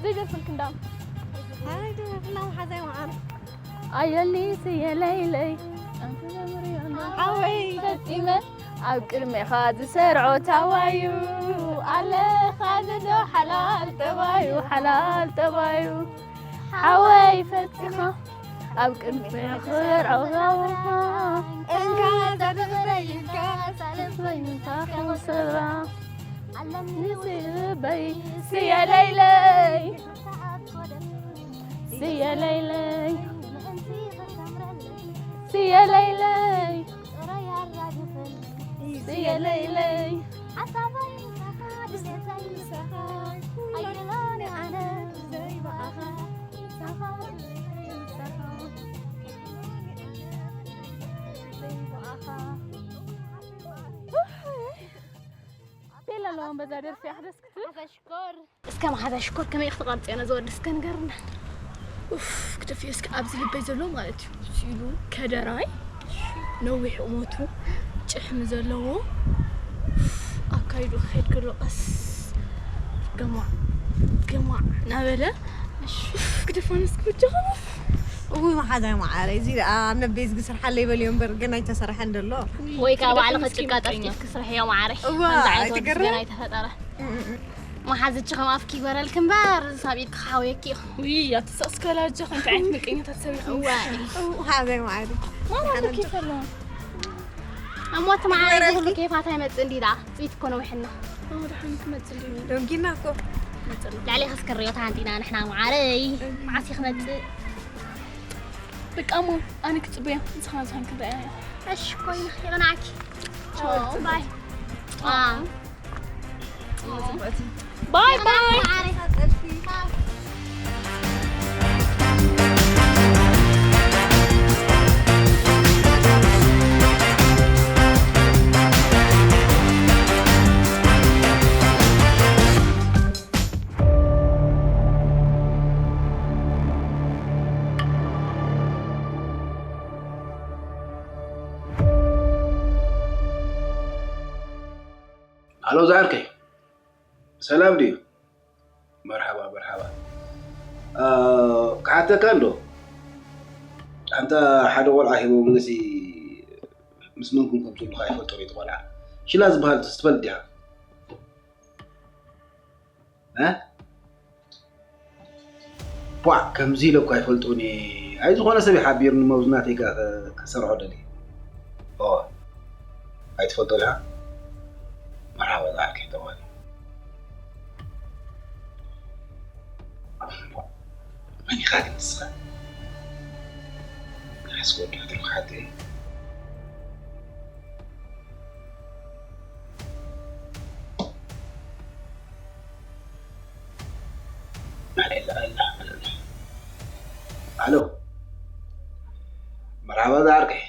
ይደርፍልክ እንዳም ኣይደርፍላ ሓዛይ መዓር ኣየኒ ስየለይለይ ሓወይ ፈጺመ ኣብ ቅድሜኻ ዝሰርዖ ታዋዩ ኣለኻ ዝዶ ሓላል ጠባዩ ሓላል ጠባዩ ሓወይ ፈጺኻ ኣብ ቅድሜ ክሰርዖ ታዋዩ እንካ ዘድበይ እንካ ሳልበይ ምሳኻ ሰራ ኣለኒ ዝበይ ስየለይለይ ስየለይለይ ስየለይለይ ስየለይለይ ሓሳባይ ምሳኻ ድሌተይ ምሳኻ ኣይደሎኒ ኣነ ዘይበኣኻ ምሳኻ ድሌተይ ምሳኻ ዘይበኣኻ ቤላ ኣለዎም በዛ ደርፊ ኣሕደስ ክትብል ሓፈሽኮር እስከ መሓዛ ሽኮር ከመይ ክትቐርጽዮ ነዚ ወዲ እስከ ንገርና። ኡፍ ክትፍዮ እስከ ኣብዚ ልበይ ዘሎ ማለት እዩ ስኢሉ ከደራይ ነዊሕ ቁመቱ ጭሕሚ ዘለዎ ኡፍ ኣካይዱ ክኸድ ከሎ ቀስ ገማዕ ገማዕ ናበለ ኡፍ ግደፋን እስኪ በጃኹም። እውይ መሓዛይ መዓረ እዚ ደኣ ኣብ ነቤዝጊ ስርሓለይ በልዮ እምበር ግን ኣይተሰርሐን ደሎ። ወይ ከዓ ባዕልኺ ጭቃ ጠፍጢፍኪ ስርሕዮ መዓረ። እዋ፣ ከምዚ ዓይነት ወዲ ኣይትገርም? ገና ኣይተፈጠረ። መሓዝችኸም ኣፍኪ ይበረልክ እምበር ሳብ ኢድኪ ክሓውየኪ ኢኹ። ውይ ኣትስቕ እስከ ላጃ ከምቲ ዓይነት ምቀኛታት ሰብ ኢኹም። እዋይ። እው፣ ሓዘይ መዓሪ። ማን ኣለኪ ከሎ? እሞ እቲ መዓረ ይበረልኪ። ዝብሉ ኬፋት ኣይመጽእ እንዲ ደኣ ጽቢት እኮ ነዊሕና። እው፣ ደሓን ክመጽእ እንዲ። ደንጊና እኮ። መጽእ ኣሎ። ላዕሌ ከስከርዮ ተሃንጢና ንሕና መዓረይ። መዓስ እዩ ክመጽእ? በቃ እሞ ኣነ ክጽበያ ንስኻ ዝሃን ክንረኣያ። እሺ እኮ ኢና ይቕናዕኪ። ቻው። ባይ። አ። ባይ ባይ። ኣሎ ዝዓርከይ፣ ሰላም ድዩ? መርሓባ መርሓባ። እ፣ ክሓተካ እንዶ፣ ኣንታ ሓደ ቆልዓ ሂቦምንሲ ምስ መንኩም ከም ዘለኹ ኣይፈልጦን እየ። እቲ ቆልዓ ሽላ ዝበሃል ትፈልጥ ዲኻ? እ? ቧዕ፣ ከምዚ ኢለ እኮ ኣይፈልጦን እየ። ኣይ፣ ዝኾነ ሰብ እዩ ሓቢሩኒ፣ መውዝ ናተይ ከ-፣ ከ-፣ ክሰርሖ ደልየ። ኦ፣ ኣይትፈልጦ ዲኻ? መርሓባ፣ ዝዓርከይ ተባለ። ቧዕ፣ መን ኢኻ ግን ንስኻ? ንሓስ ወዲ ክትረኽሓት እየ። ኣሎ፣ መርሓባ ዝዓርከይ።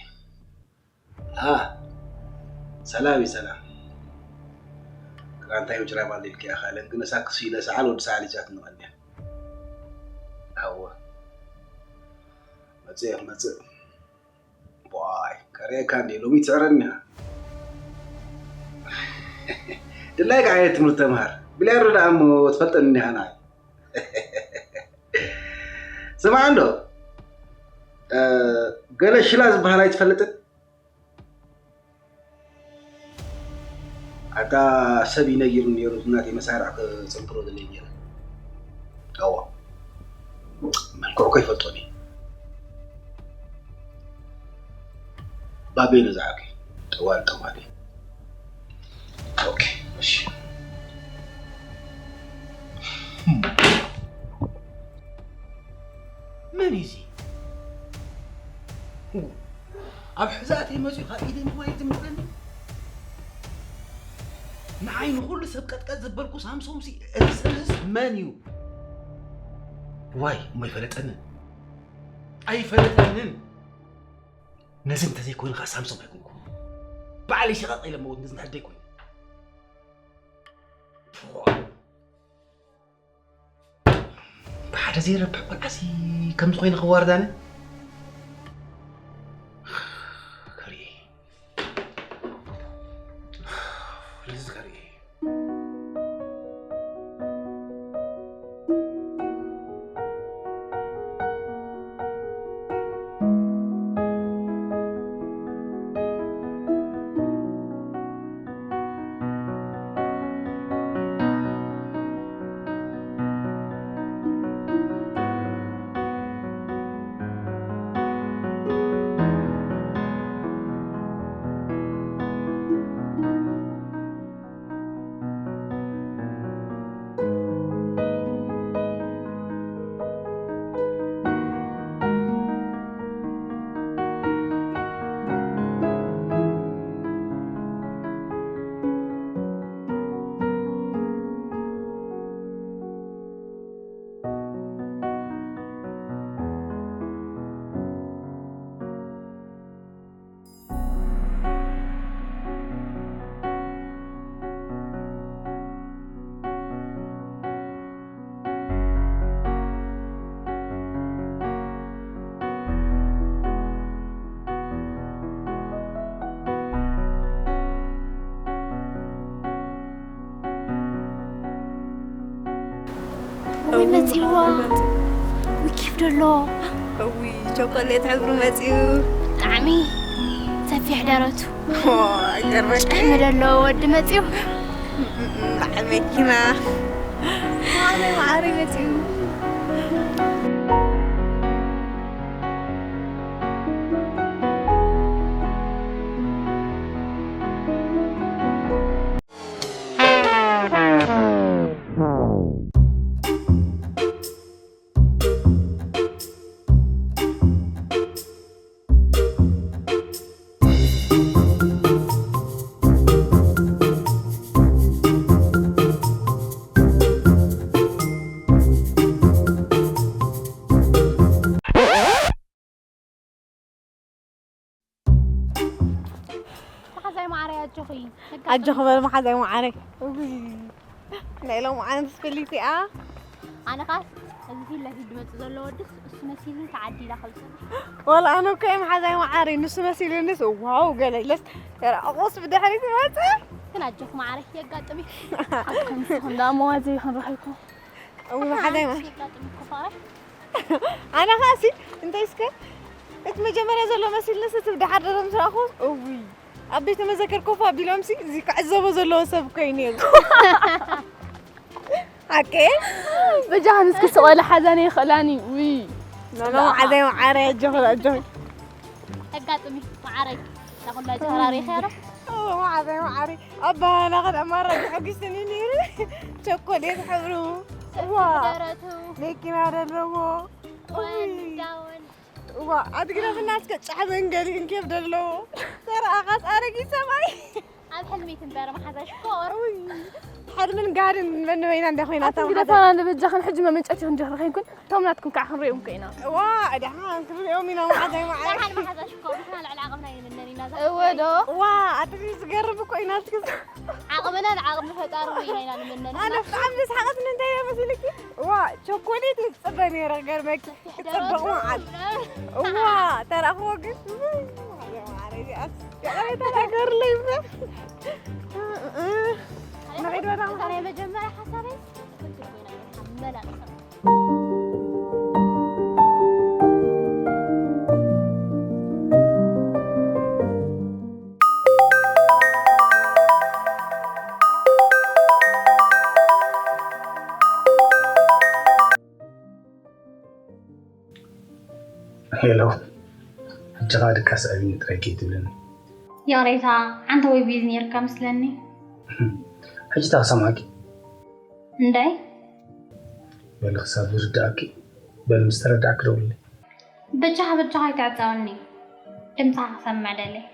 ኣ፣ ሰላም እዩ፣ ሰላም። ክራንታይ ውጅራ ባል ኢልኪ ኣኻለን ግን እሳ ክስኢለ ሰዓል ወዲ ሰዓል ይዛት ንቐንያ። ኣወ። መጽእ እየ ክመጽእ። ዋይ፣ ከርእየካ እንዴ፣ ሎሚ ትስዕረኒ ኢኻ። ድላይካ ዓይነት ትምህርቲ ተምሃር። ብልያዶ ደኣ እሞ ትፈልጠኒ እንዲኻ ንዓይ። ስማዕ እንዶ፣ እ፣ ገለ ሽላ ዝበሃል ኣይትፈልጥን? ኣታ ሰብ እዩ ነጊሩ ነይሩ፣ ናተይ መሳርዕ ክጽንብሮ ደለየ ነይረ። እዋ፣ መልክዑ ከይፈልጦ ድየ? ባቤ ነዛ ዓርከይ፣ ጠዋል ጠዋል እዩ። ኦኬ፣ እሺ። መን እዩ እዚ? ኣብ ሕዛእተይ መጺኡ ካብ ኢደይ ሞባይል ዝምንጥለኒ? ንዓይ ንኹሉ ሰብ ቀጥቀጥ ዘበልኩ ሳምሶምሲ፣ እዚ ሰብዝስ መን እዩ? ዋይ፣ እሞ ኣይፈለጠንን። ኣይፈለጠንን። ነዚ እንተዘይኮይኑ ከኣ ሳምሶም ኣይኮንኩ። ባዕለይ ሸቐቕ ኢለ እሞ ነዚ እንተደይ ኮይኑ። ብሓደ ዘይረብሕ ቆልዓሲ ከምዚ ኮይነ ክዋርድ ኣነ? ከርኢ። እዚ ከርኢ። መጺእዋ። ውይ፣ ኬፍ ደሎ። እውይ፣ ቸኮሌት ሕብሩ መጺኡ። ብጣዕሚ ሰፊሕ ደረቱ። ዋ፣ ይገርመካ። ጥዕሚ ደሎ ወዲ መጺኡ። በዓል መኪና። ማዕረይ፣ ማዕረይ መጺኡ። መሓዛይ ማዓረይ ኣጆኺ። ኣጆኺ በል መሓዛይ ማዓረይ። እውይ፣ ናይ ሎምዓንቲ ፍልይቲ እያ። ኣነ ኻስ እዚ ፊት ለፊት ዝመጽእ ዘሎ ወድስ እሱ መሲሉኒ ተዓዲላ ከምጽእ። ወላ ኣነ እኮ እየ መሓዛይ ማዓረይ፣ ንሱ መሲሉንስ ዋው ገለ ኢለስ ተራቑስ ብድሕሪት ይመጽእ። ግን ኣጆኺ ማዓረይ የጋጥም እዩ። ኣኩም ንስኹም ደኣ መዋዘይ ክንረኽብኩም። እውይ መሓዛይ ማ- የጋጥም እኮ ፋራይ። ኣነ ኸዓ ሲ እንታይ እስከ እቲ መጀመርያ ዘሎ መሲልንስ እቲ ብደሓር ደሎ ምስ ረኣኹ እውይ ኣብ ቤተ መዘክር ኮፍ ኣቢሎም ሲ እዚ ክዕዘቦ ዘለዎ ሰብ እኮ እዩ ነይሩ። ኣኬ በጃኽን እስኪ ስቕ በለ ሓዛነይ ይኽእላኒ። ውይ ኖኖ መዓዘይ መዓረይ ኣጆኺ ኣጆኺ። ኣጋጥሚ መዓረይ ናኹላ ጀራሪ ኸረ። ኦ መዓረይ መዓረይ ኣባና ኸድ ኣማራ ሕጉስኒ ነይሩ። ቸኮሌት ሕብሩ ዋ ደረቱ መኪና ደለዎ። ወንዳ ወንድ ዋ ኣድግና ብናትከ ጫሕ መንገዲ እንኬብ ደለዎ። ተረኣኻስ ኣረጊት ሰብኣይ ኣብ ሕልሚ ትንበር መሓዛ ሽኮር። ውይ፣ ሕልምን ጋድን መን በይና እንደ ኮይና ኣቲ ተማሓዛ። ግደፋና እንደ በጃኽን ሕጂ መመንጨት ይኹን ጀኽሪ ከይንኩን እቶም ናትኩም ከዓ ክንሪኦም እኮ ኢና። ዋ፣ ደሓን ክንሪኦም ኢና መሓዛይ መዓረይ። ደሓን መሓዛ ሽኮር ንሕና ልዕሊ ዓቕምና ይምነን ኢና። እወ ዶ? ዋ፣ ኣቲ ዝገርም እኮ ኢና ትክስ። ዓቕምና ንዓቕሚ ፈጣሪ ርኢና ኢና ንምነን ኣነ ኢና። ብጣዕሚ ዝሓቐትኒ እንታይ እያ መሲልኪ? ዋ፣ ቸኮሌት ይጽበ ነይረ ገርመኪ። ክጸብቕ መዓት። እዋ፣ ተረኽቦ ግን፣ ውይ፣ ማርያም ማረይ፣ እዚኣስ የቐረታ ነገር ለይ እምበር። ንዒድ በላ እዛ ናይ መጀመርያ ሓሳበይ፣ መላእ ሄሎ፣ ሕጂ ኸኣ ድቃስ ኣቢኒ ጥራይ ከይትብለኒ። ይቕሬታ፣ ዓንተ ወይ ቢዝ ነይርካ መስለኒ። ሕጂ እታ ክሰምዓኪ። እንታይ? በሊ ክሳብ ዝርድኣኪ፣ በሊ ምስ ተረዳእኪ ደውልለይ። በጃኻ፣ በጃኻ ኣይትዕጸወኒ። ድምጽኻ ክሰምዕ ደልየ።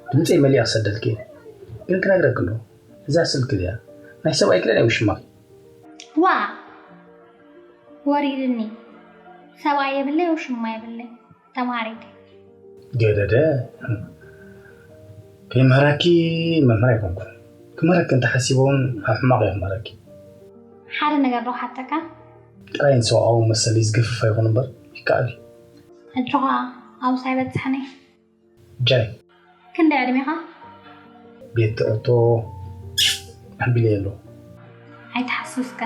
ድምጸይ መሊኣ ክሰደልኪ እየ። ግን ክነግረኪ ኣለዎ። እዛ ስልኪ እዚኣ ናይ ሰብኣይኪ ድያ ናይ ውሽማኺ? ዋእ! ወሪድኒ። ሰብኣይ የብለይ፣ ውሽማ የብለይ። ተምሃሪት። ገደደ። ከይምህረኪ መምህር ኣይኮንኩን። ክምህረኪ እንተሓሲበ እውን ኣብ ሕማቕ እየ ክምህረኪ። ሓደ ነገር ዶ ክሓተካ? ጥራይ ንሰብኣዊ መሰለይ ዝገፍፍ ኣይኹን እምበር ይከኣል እዩ። ሕጂ ኸኣ ኣብስ ኣይበጽሕን እየ። ጃይ። ክንደይ ዕድሜኻ? ቤት ትዕቶ ኣቢለዮ ኣለኹ። ኣይትሓስስከ።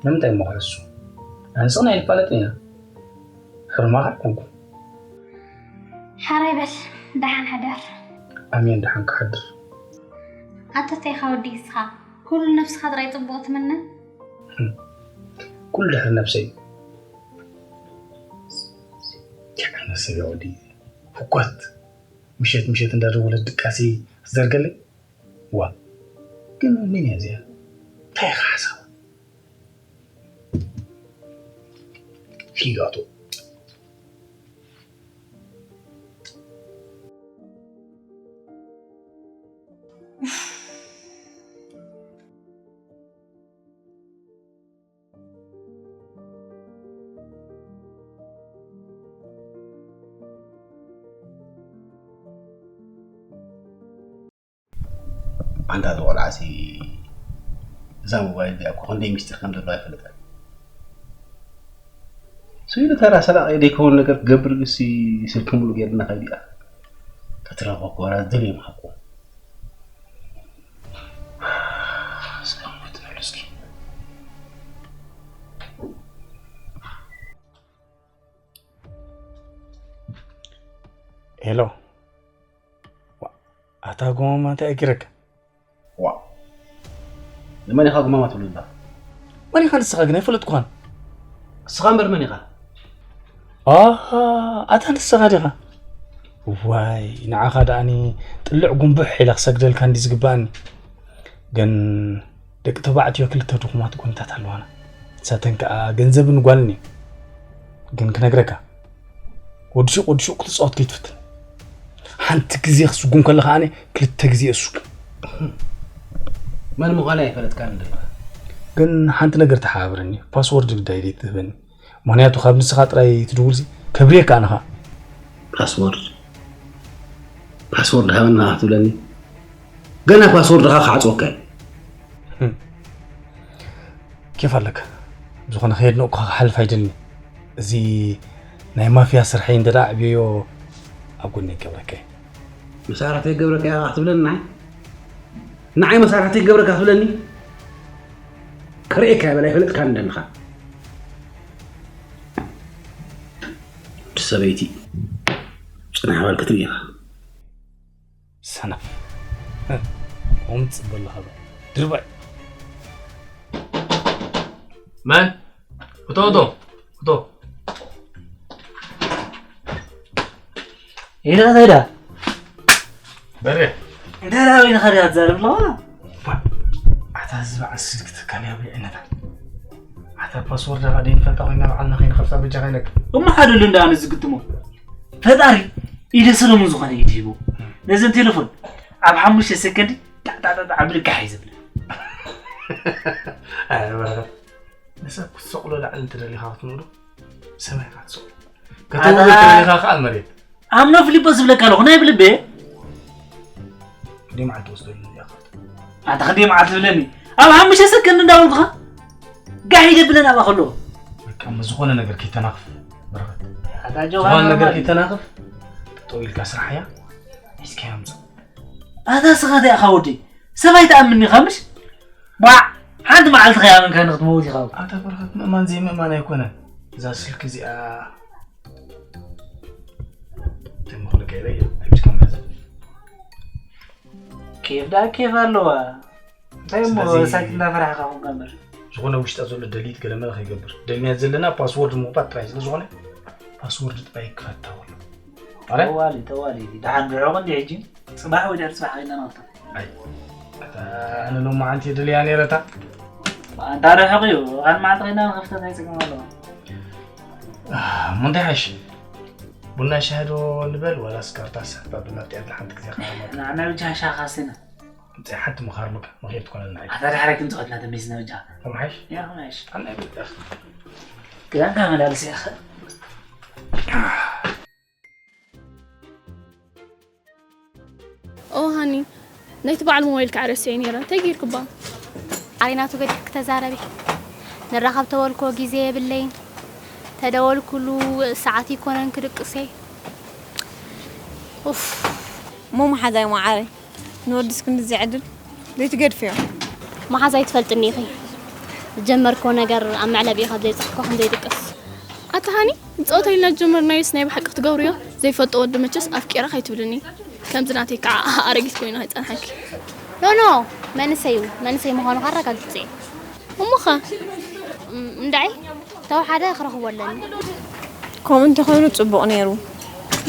ንምንታይ እሞ ክሕሱ? ኣነ ስቕና ኣይንፋለጥን ኢና። ሕሩማኻ ኣይኮንኩን። ሕራይ በል፣ ደሓን ሕደር። ኣሜን፣ ደሓን ክሓድር። ኣታ እንታይ ኢኻ ወዲ እስኻ? ኩሉ ነብስኻ ጥራይ ጽቡቕ ትምነ? ኩሉ ድሕሪ ነብሰይ እዩ። እንታይ ዓይነት ሰብ እየ ወዲ? ህኮት! ምሸት ምሸት እንዳደወለት ድቃሰይ ክትዘርገለይ? ዋ! ግን መን እያ እዚኣ? እንታይ ኢኻ ሓሳባ? ፊጋቶ። ኣንታ እዚ ቆልዓሲ እዛ ሞባይል እዚኣ እኮ ክንደይ ሚስጢር ከም ዘለዋ ኣይፈልጥን። ስኢሉ ተራ ሰራቒ ዘይከውን ነገር ክገብር ግሲ ስልኪ ሙሉእ ጌርና ከይዱ እያ። ተትረኽቦ እኮ ወላ ዝደልዮ ምሃብኩ። እስከ ሞት ንብሉ እስኪ። ሄሎ። ዋ፣ ኣታ ጎማማ እንታይ ኣጊረካ? ዋ፣ ንመን ኢኻ ጎማማ ትብሉ ዘለኻ? መን ኢኻ ንስኻ ግን ኣይፈለጥኩኻን። ንስኻ እምበር መን ኢኻ? ኣሃ፣ ኣታ ንስኻ ዲኻ? ዋይ፣ ንዓኻ ደኣኒ ጥልዕ ጉንቡሕ ኢለ ክሰግደልካ እንዲ ዝግባኣኒ። ግን ደቂ ተባዕትዮ ክልተ ድኹማት ጎንታት ኣለዋና። ንሳተን ከኣ ገንዘብን ጓልን እዩ። ግን ክነግረካ፣ ወዲ ሹቕ ወዲ ሹቕ ክትጻወት ከይትፍትን። ሓንቲ ግዜ ክስጉም ከለኻ ኣነ ክልተ ግዜ እየ ዝስጉም። መን ምዃነ ኣይፈለጥካን እንደ ግን ሓንቲ ነገር ተሓባብረኒ፣ ፓስወርድ ግዳይ ደይ ትህበኒ። ምኽንያቱ ካብ ንስኻ ጥራይ ትድውልሲ ከብርየካ ኣነ ኸኣ። ፓስወርድ ፓስወርድ ሃበና ክትብለኒ ገና ፓስወርድኻ ክዓጽወካ እየ። ኬፍ ኣለካ። ብዝኾነ ከየድነቕኩኻ ክሓልፍ ኣይደልኒ። እዚ ናይ ማፍያ ስርሐይ እንደ ደኣ ኣዕብየዮ ኣብ ጎኒ ይገብረካ እየ። መሳርሕቲ ይገብረካ ኢኻ ክትብለኒ ንዓይ ንዓይ መሳርሕቲ ይገብረካ ክትብለኒ ክርእየካ እየ በላ ይፈለጥካ እንደንኻ ወዲ ሰበይቲ ጽናሕ በል ክትርኢ ኢኻ ሰነፍ። ኦም ጽበል ሃባ ድርባይ። መን? እቶ እቶ እቶ ኢዳ ኸዳ በሬ እንተ ላበይ ንኸዳ ትዛረብ ኣለዋ ኣታ እዚ በዓል ስልኪ ትካል ያብልዕነታ። ኣታ ፓስወርድ ኻ ደይንፈልጣ ኮይና ባዕልና ከይንኸፍታ በጃኻ ኢለካ። እሞ ሓደሉ እንዳ ኣነ ዝግጥሞ ፈጣሪ ኢደ ሰለሙን ዝኾነ ኢድ ሂቡ ነዘን ቴሌፎን ኣብ ሓሙሽተ ሰከንድ ጣዕጣዕጣዕ ብልቃሕ እዩ ዝብል ኣይ በረኸት ንሰብ ክትሰቕሎ ላዕሊ እንተደሊኻ ክትንብሩ ሰማይ ኢኻ ትሰቕሎ። ከተውርዶ ተደሊኻ ከዓ መሬት። ኣምኖ ፊሊጶስ ዝብለካ ኣለኹ ናይ ብልቤ። ክንደይ መዓልቲ ወስደሉ እዚኣ ክፍት? ኣንታ ክንደይ መዓልቲ ትብለኒ? ኣብ ሓሙሽተ ሰከንድ እንዳበልኩኻ ጋሕ ይደብለን ኣብኣ ከሎ። በቃ እሞ ዝኾነ ነገር ከይተናኽፍ በረኸት። ኣታ ዝኾነ ጆሃር ነገር ማለት ከይተናኽፍ ጠጠው ኢልካ ስራሕ እያ። ሒዝካያ ምጻእ። ኣታ ስኻ እንታይ ኢኻ ወደይ? ሰብ ኣይትኣምንኒ ኢኻ ምሽ? ባዕ ሓንቲ መዓልቲ ከይኣመንካኒ ክትመውት ኢኻ። ኣታ በረኸት ምእማን ዘይምእማን ኣይኮነን። እዛ ስልኪ እዚኣ ትምኽልከ ኢለ እያ ኣይምስከም መዘ ኬፍ ደኣ ኬፍ ኣለዋ። እንታይ እሞ ስለዚ ሳይት እንዳፈራሕኻ ኹንካ እምበር። ዝኾነ ውሽጣ ዘሎ ደሊት ገለመለ ከይገብር ደልናያ ዘለና ፓስወርድ ምቕባጥ ጥራይ ስለ ዝኾነ ፓስወርድ ጥራይ ክፈታ ወሎ። ኣረ ጠዋሊ ጠዋሊ ደሓን ርሑቕ እንዲ ሕጂ ጽባሕ ወይ ድሕሪ ጽባሕ ከይና ንኸፍቶ። ኣይ ኣታ ኣነ ሎማዓንቲ ደልያ ነይረታ። ኣንታ ርሑቕ እዩ። ካልእ መዓልቲ ከይና ንኸፍቶ እንታይ ጸገም ኣለዎ? እሞ እንታይ ሓይሽ? ቡና ሻሂ ዶ ንበል ዋላስ ካርታ ስሕባ ብናብቲ ዕድል ሓንቲ ግዜ ከኣ ንዓና ብጃ ሻሂ ካስቲና። እንታይ ሓንቲ ምኻር ምካ ምኽር ትኮነልና። ኣታ ድሓር ግን ትኸድና ተመይዝና ብጃ። ከምሓይሽ? ያ ከምሓይሽ። ኣነ ብልጣ። ክዳንካ መላልስ ያኸ። ኦ ሃኒ፣ ናይቲ በዓል ሞባይልካ ረሲዐ ነይረ። እንታይ ጌርክባ? ኣሬናቱ ገዲፍክ ተዛረቢ። ንራኸብ ተበልክዎ ግዜ የብለይን። ተደወልኩሉ ሰዓት ይኮነን ክድቅሰይ። ኡፍ። እሞ መሓዛይ መዓረይ፣ ንወድስ ክንድዚ ዕድል ዘይትገድፍዮ። መሓዛይ ትፈልጥኒ ኢኺ። ዝጀመርክዎ ነገር ኣብ መዕለቢኡ ካብ ዘይጸሕኮ ከም ዘይድቅስ። ኣታ ሃኒ፣ ንጸወታ ኢልና ዝጀመርናዮስ ናይ ብሓቂ ክትገብርዮ? ዘይፈልጦ ወዲ መቸስ ኣፍቂረ ከይትብልኒ። ከምዚ ናተይ ከዓ ኣረጊት ኮይና ከይጸንሓኪ። ኖኖ፣ መንእሰይ እዩ። መንእሰይ ምዃኑ ካረጋግጽ እየ። እሞኸ? እም፣ እንዳዒ፣ ተወሓደ ክረኽቦ ኣለኒ። ከምኡ እንተኾይኑ ጽቡቕ ነይሩ።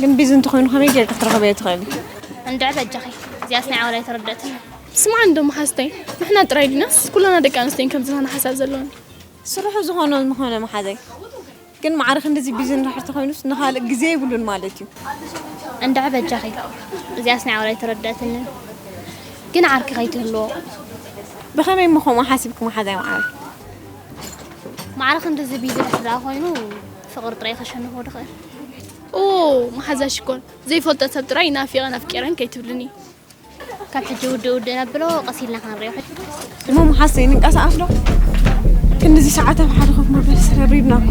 ግን ቢዚ እንተኾይኑ ከመይ ጌርካ ክትረኽበዮ ትኽእሊ? እንድዒ በጃኺ፣ እዚኣስ ናይ ዓወል ኣይተረድእትን። ስምዓኒ ዶ መሓዝተይ፣ ንሕና ጥራይ ዲናስ ኩላና ደቂ ኣንስትዮን ከምዚ ናህና ሓሳብ ዘለወን? ስርሑ ዝኾኖ ምኾነ መሓዘይ። ግን ማዕረ ክንድዚ ቢዚ እንድሕር ተኾይኑስ ንኻልእ ግዜ የብሉን ማለት እዩ። እንድዒ በጃኺ፣ እዚኣስ ናይ ዓወል ኣይተረድእትንን። ግን ዓርኪ ከይትህልዎ። ብኸመይ እሞ ከምኡ ሓሲብኪ መሓዛይ መዓረይ? ማዕረ ክንድዚ ቢዚ ድሕር ደኣ ኮይኑ ፍቕሪ ጥራይ ከሸንፎ ድኽእል። ኡ መሓዛ ሽኮር ዘይፈልጦ ሰብ ጥራይ ናፊቐን ኣፍቂረን ከይትብልኒ። ካብ ሕጂ ውድእ ውድእ ነብሎ ቀስ ኢልና ክንሪኦ። እሞ መሓሰይ ንንቀሳቐስ ዶ? ክንድዚ ሰዓት ኣብ ሓደ ኮፍ ምባል ሰረሪብና እኮ።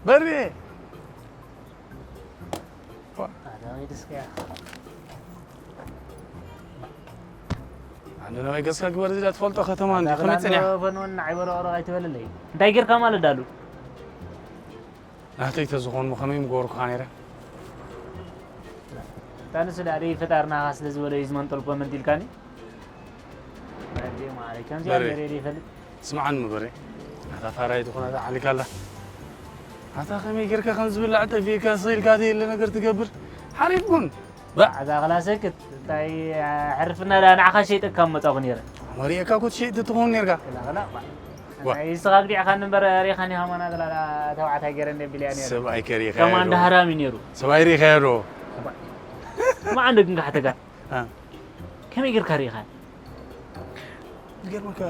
በሬ ኣዳዊ ደስከያ ኣነ ነባይ ገጽካ ግበር እዚኣ ትፈልጦ ከተማ እንዲ ከመይ ጸኒሓ ፈንወን ንዓይ በረቕረቕ ኣይትበለለይ እንታይ ጌርካ ማለት ዳሉ ናተይ ተዝኾን ከመይ ምገበርኩኻ ነይረ ታንስ ዳዲ ፈጣርናኻ ስለ ዝበለ እዩ ዝመንጠልኮ መንጢልካኒ ከምዚኣ በሬ። ገይረ ይፈልጥ ስምዓኒ ምበሬ ኣታ ፋራይ ዝኾነ ኣታ ዓሊካ ኣላ ኣታ ከመይ ጌርካ ከም ዝብላዕ ጠፊእካ ስኢልካ ዘየለ ነገር ትገብር ሓሪፍ ኩን ባዕ ኣዛ ክላ ሰክት እንታይ ሕርፍና ዳ ንዓኻ ሸይጠካ መጻኹ ነይረ መሪእካ እኮ ትሸይጥ ትኸውን ኔርካ ክላ ክላ ባ ዋ። እንታይ ንስኻ ግዲዕካ እምበር ሪኻኒ ሃማና ዝላላ ተባዕታይ ገይረ እንደ ቢልያ ነይረ ሰብኣይ ከሪኻ ከማን ዶ? ዳህራም እዩ ነይሩ ሰብኣይ ሪኻ ዶ ማዓንደ ግን ካሕተጋ አ። ከመይ ጌርካ ሪኢኻ ዝገርመካ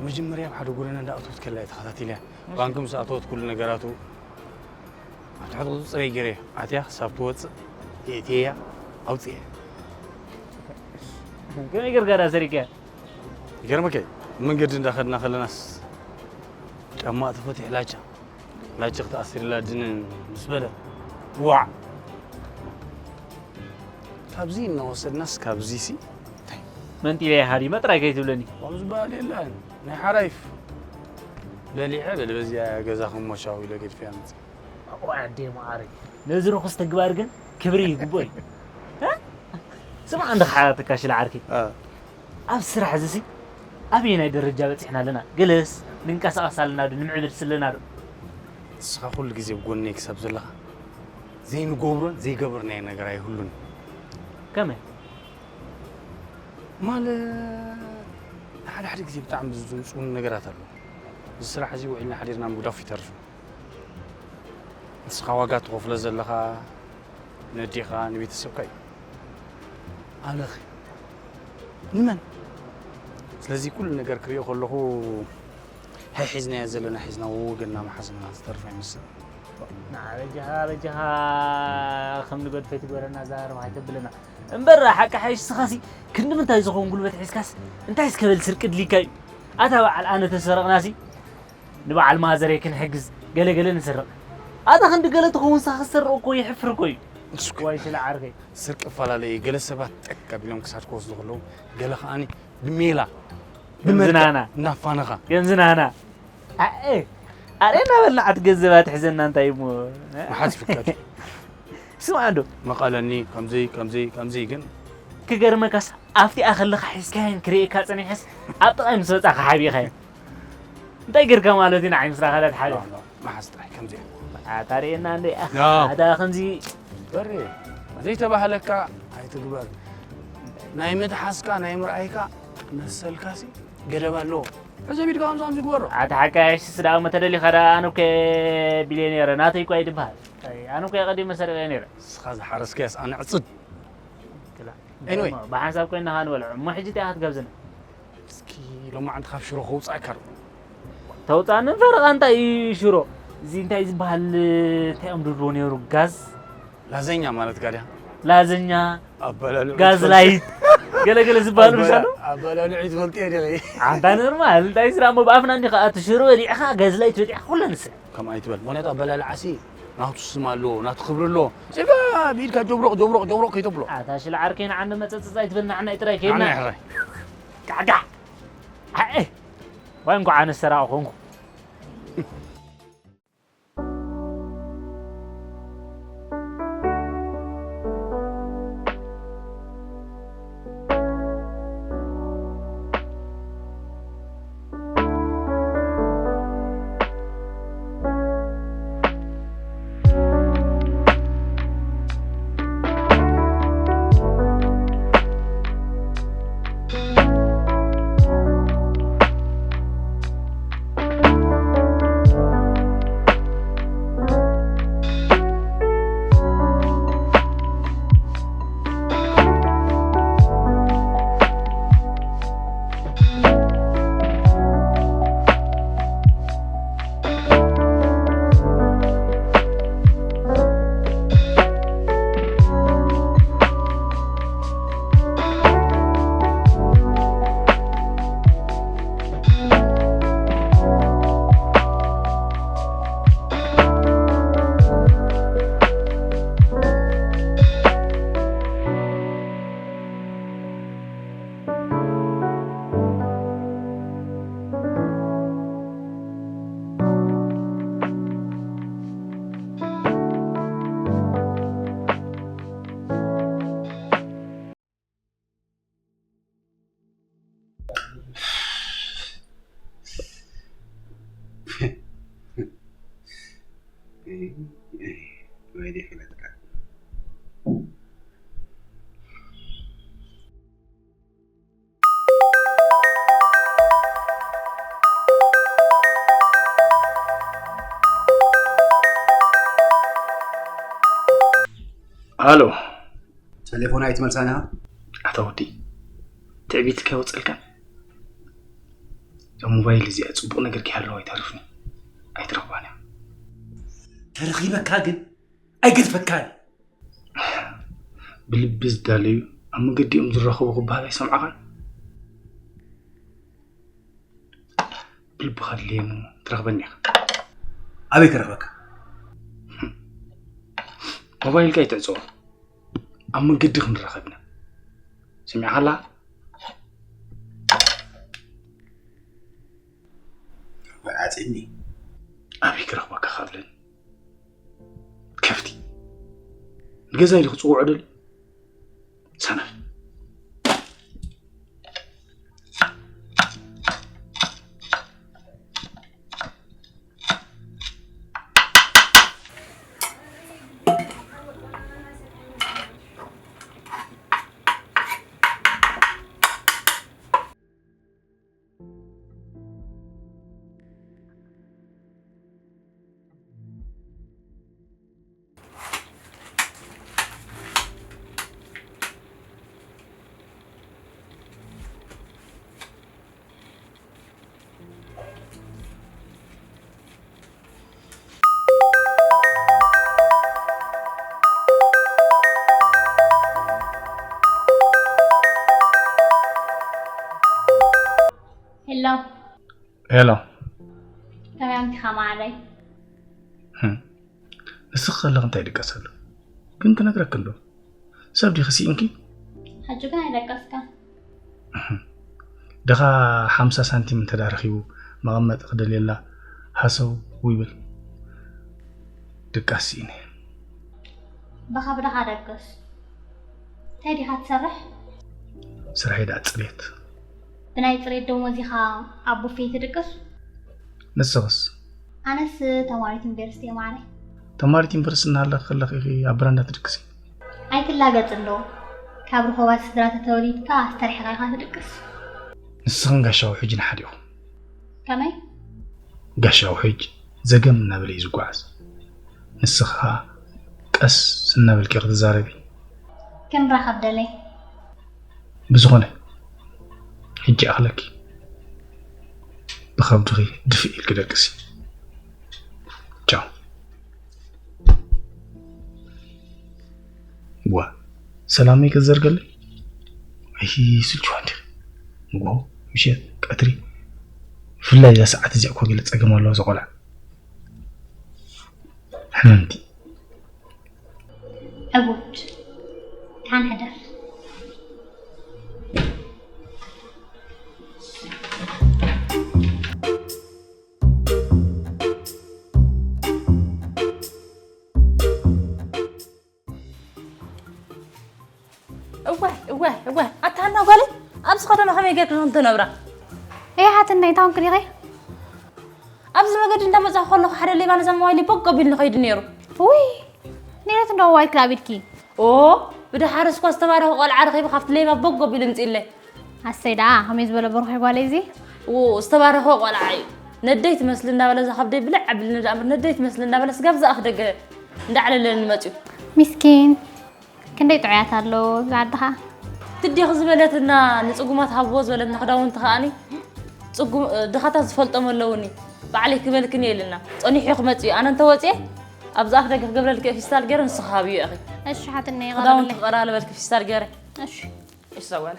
መጀመርያ ኣብ ሓደ ጎደና እንዳኣተወት ከላ እየ ተኸታቲልያ ባንክ ምስ ኣተወት ኩሉ ነገራቱ ኣብ ትሕቲ ቁፅፅረይ ገይረ ኣትያ ክሳብ ትወፅእ የእትየያ ኣውፅየ ከመይ ጌርካ ዳ ሰሪቅያ ይገርመከ መንገዲ እንዳኸድና ከለናስ ጫማ ተፈቲሕ ላቻ ላቻ ክትኣስርላ ድንን ምስ በለ ዋዕ ካብዚ እናወሰድናስ ካብዚ ሲ መንጢለ ይሃዲመ ጥራይ ከይትብለኒ ዋው ዝበሃል የለን ናይ ሓራይፍ በሊዐ በል በዚኣ ገዛ ክሞሻው ኢለ ገድፈያ መፅእ ኣቆ ኣዴ መዓረይ ነዚ ርኹስ ተግባር ግን ክብሪ ይግቦ እዩ ስማ እንድኻ ተካሽል ዓርኪ ኣብ ስራሕ እዚ ኣበየናይ ደረጃ በፂሕና ኣለና ገለስ ንንቀሳቀስ ኣለና ዶ ንምዕብል ስለና ዶ ንስኻ ኩሉ ግዜ ብጎነይ ክሳብ ዘለኻ ዘይንገብሮን ዘይገበርናዮ ነገር ኣይህሉን ከመይ ማለት ሓደ ሓደ ግዜ ብጣዕሚ ዝምፅኡኒ ነገራት ኣለዉ እዚ ስራሕ እዚ ውዒልና ሓዲርና ምጉዳፍ ይተርፍ ንስኻ ዋጋ ትኸፍሎ ዘለኻ ነዴኻ ንቤተሰብካ እዩ ኣነኸ ንመን ስለዚ ኩሉ ነገር ክሪኦ ከለኹ ሒዝናዮ ዘለና ሒዝና ወገንና መሓዝና ዝተርፍ ኣይመስል ንዓ በጃኻ በጃኻ ከም ንገድፈ ትግበረና እዛ ረብሃ ኣይተብለና እምበር ሓቂ ሓይሽ ስኻሲ ክንዲ ምንታይ ዝኸውን ጉልበት ሒዝካስ እንታይ እስከበል ስርቂ ድሊካ እዩ ኣታ በዓል ኣነ ተሰረቕናሲ ንበዓል ማዘረይ ክንሕግዝ ገለገለ ንስረቕ ኣታ ክንዲ ገለ ትኸውን ሳኽ ዝሰርቕ እኮ ይሕፍር እኮ እዩ ዋይ ስለ ዓርከይ ስርቂ ፈላለየ ገለ ሰባት ጠቅ ኣቢሎም ክሳድ ክወስዱ ከለዉ ገለ ከዓኒ ብሜላ ብምዝናና እናፋነኻ ከምዝናና ኣኤ ኣሬና በልና ዓት ገንዘብ ኣትሕዘና እንታይ እሞ መሓዝ ፍቀድ ስማዕ እንዶ መቐለኒ ከምዚ ከምዚ ከምዚ ግን ክገርመካስ ኣብቲኣ ከለኻ ሒዝካየን ክርእየካ ጸኒሐስ ኣብ ጥቓይ ምስ መጻኻ ሓቢኻየን እንታይ ጌርካ ማለት እዩ ንዓይ ምስ ራኸዳት ሓቢኻ መሓዝ ጥራይ ከምዚ ኣታ ርእየና እንደ ኣታ ከምዚ በሬ ዘይተባህለካ ኣይትግበር ናይ ምትሓዝካ ናይ ምርኣይካ መሰልካሲ ገደብ ኣለዎ ሕዚ ቢድካ ከምዚ ከምዚ ግበሮ ኣታ ሓካይሽ ስዳቕ መተደሊኻ ዳ ኣነ እኮ ቢልዮኔር ናተይ እኮ ኣይድበሃል ኣነ እኮ የቐዲመ ሰሪቐ ነይረ ንስኻ ዝሓረስካያስ ኣነ ዕፅድ Anyway. ብሓንሳብ ኮይና ኸዓ ንበልዖ እሞ ሕጂ እንታይ ኢኻ ትጋብዘና እስኪ ሎማዓንቲ ካብ ሽሮ ከውፃእካ ዶ ተውፃኒ ፈረቓ እንታይ እዩ ሽሮ እዚ እንታይ ዝበሃል እንታይ እዮም ድድሮ ነይሩ ጋዝ ላዘኛ ማለት ጋድያ ላዘኛ ኣበላልዑ ጋዝ ላይት ገለገለ ዝበሃሉ ምሻሉ ኣበላልዑ ትፈልጥዮ ዲኺ ኣንታ ኖርማል እንታይ ስራ እሞ ብኣፍና እንዲ ከዓ እቲ ሽሮ በሊዕኻ ጋዝ ላይት በሊዕኻ ኩለ ንስእ ከምኣ ኣይትበል ምክንያቱ ኣበላልዓሲ ናቱ ስም ኣለዎ ናቱ ክብሪ ኣለዎ ስጋ ብኢድካ ጀብሮቕ ጀብሮቕ ጀብሮቕ ከይተብሎ ኣታ ሽል ዓርከይ ንዓንዲ መፀፅፅ ኣይትበል ንዓናይ ጥራይ ከይድና ኣነ ሕራይ ቃዕቃዕ ኣኤ ዋይ እንኳዕ ኣነ ሰራቕ ኮንኩ ኣሎ። ቴሌፎን ኣይትመልሳን ኢኻ? ኣታ ወዲ፣ ትዕቢትካ ይወጸልካ። እዛ ሞባይል እዚኣ ጽቡቕ ነገር ከይሃለዋ ኣይተርፍን፣ ኣይትረኽባን እያ። ተረኺበካ ግን ኣይገድፈካን። ብልቢ ዝዳለዩ ኣብ መገዲኦም ዝራኸቡ ክበሃል ኣይሰምዓኻን? ብልብኻ ድልየኒ ትረኽበኒ ኢኻ። ኣበይ ክረኽበካ? ሞባይልካ ኣይትዕጽዎ። ኣብ መንገዲ ክንራኸብ ኢና። ሰሚዕኻላ? ዓጽኒ። ኣበይ ክረኽበካ ካብለኒ? ከፍቲ። ንገዛይ ዲኹ ጽውዖ ደልዩ? ሰነፍ። ሄሎ። ሄሎ። ከመይ ኣምቲኻ ማዓረይ? ህም። ንስኺ ከለኺ እንታይ ይድቀስ ኣሎ? ግን ክነግረኪ እንዶ። ሰብ ዲኺ ስኢንኪ? ሕጂ ግን ኣይደቀስካን። ድኻ ሓምሳ ሳንቲም እንተ ደኣ ረኺቡ መቐመጢ ክደልየላ ሃሰው ይብል። ድቃስ ስኢነ። ብኸብድኻ ደቅስ። እንታይ ዲኻ ትሰርሕ? ስራሐይ ደኣ ጽሬት። ብናይ ጽሬት ደሞዝ ኢኻ ኣብ ቡፌ ትድቅስ? ንስኽስ? ኣነስ ተማሪት ዩኒቨርሲቲ እየ ማዓረይ። ተማሪት ዩኒቨርሲቲ እናሃለኺ ከለኺ ኢኺ ኣብ በረንዳ ትድቅሲ? ኣይትላገጽ እንዶ። ካብ ርኹባት ስድራ ተተወሊድካ ኣስተርሒኻ ኢኻ ትድቅስ። ንስኽን ጋሻ ውሑጅን ሓደ ኢኹም። ከመይ? ጋሻ ውሑጅ ዘገም እናበለ እዩ ዝጓዓዝ። ንስኺ ኸኣ ቀስ እናበልኪ ክትዛረቢ። ክንራኸብ ደለይ። ብዝኾነ፣ ሕጂ ይኣኽለኪ። ብኸብድኺ ድፍእ ኢልኪ ደቅሲ። ቻው። ዋ፣ ሰላመይ ክትዘርገለይ? ኣይስልችዋን ዲኺ? ንግሆ፣ ምሸት፣ ቀትሪ፣ ብፍላይ እዛ ሰዓት እዚኣ እኮ ገለ ጸገም ኣለዋ እዛ ቆልዓ። ሕምምቲ። ዕቡድ፣ ደሓን ሕደር። እወ፣ እወ፣ እወ፣ ኣታ ሃና ጓለይ፣ ኣብዚ ከተማ ከመይ ጌርኪ ከም ትነብራ? እየ ሓትነይ፣ እንታይ ኮንኪ ዲኺ? ኣብዚ መገዲ እንዳመጻኹ ከለኹ ሓደ ሌባ ነዛ ሞባይለይ ቦግ ኣቢሉኒ ከይዱ ነይሩ። ውይ፣ ኔረት እንዶ ዋይልኪ ኣብ ኢድኪ። ኦ፣ ብደሓር እስኳ ዝተባረኸ ቆልዓ ረኺበ ካብቲ ሌባ ቦግ ኣቢሉ ምጺእለይ። ኣሰይ ደኣ፣ ከመይ ዝበለ በርኹ ጓለይ እዚ? ኦ፣ ዝተባረኸ ቆልዓ እዩ። ነደይ ትመስል እንዳበለ እዛ ከብደይ ብልዕ ኣብልኒ ደኣ እምበር ነደይ ትመስል እንዳበለ ስጋብ ዝኣፍ ደገ እንዳዕለለኒ መጺኡ። ሚስኪን። ክንደይ ጥዑያት ኣለዉ ኣብዚ ዓዲ ኸኣ። ትዲኺ ዝበለትና ንጽጉማት ሃብዎ ዝበለትና ክዳውንቲ ከኣኒ ጽጉም-፣ ድኻታት ዝፈልጦም ኣለዉኒ። ባዕለይ ክበልክን እየ ኢልና። ጸኒሑ እዩ ክመጽእ እዩ። ኣነ እንተ ወጽየ ኣብዚ ኣፍ ደገ ክገብረልኪ እየ ፊስታል ገይረ ንስኺ ሃብዮ ኢኺ። እሺ ሓትነይ ክዳውንቲ ይቐርብለይ። ክቐራርበልኪ ፊስታል ገይረ። እሺ። እሺ ዘዋለ።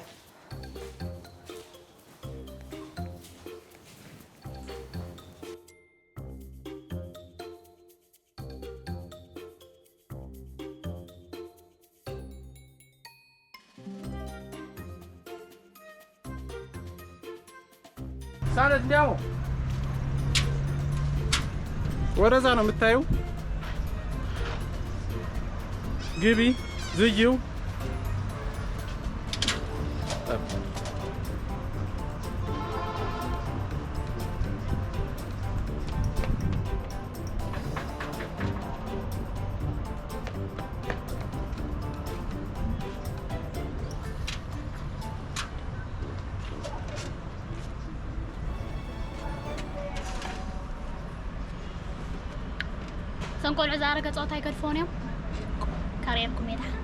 ሳለት እንዲያው ወደዛ ነው የምታየው። ግቢ፣ ዝጊው። እዞም ቆልዑ ዝኣረገ ጸወታ ኣይገድፍዎን እዮም። ከርእየኩም እየ ደሓን።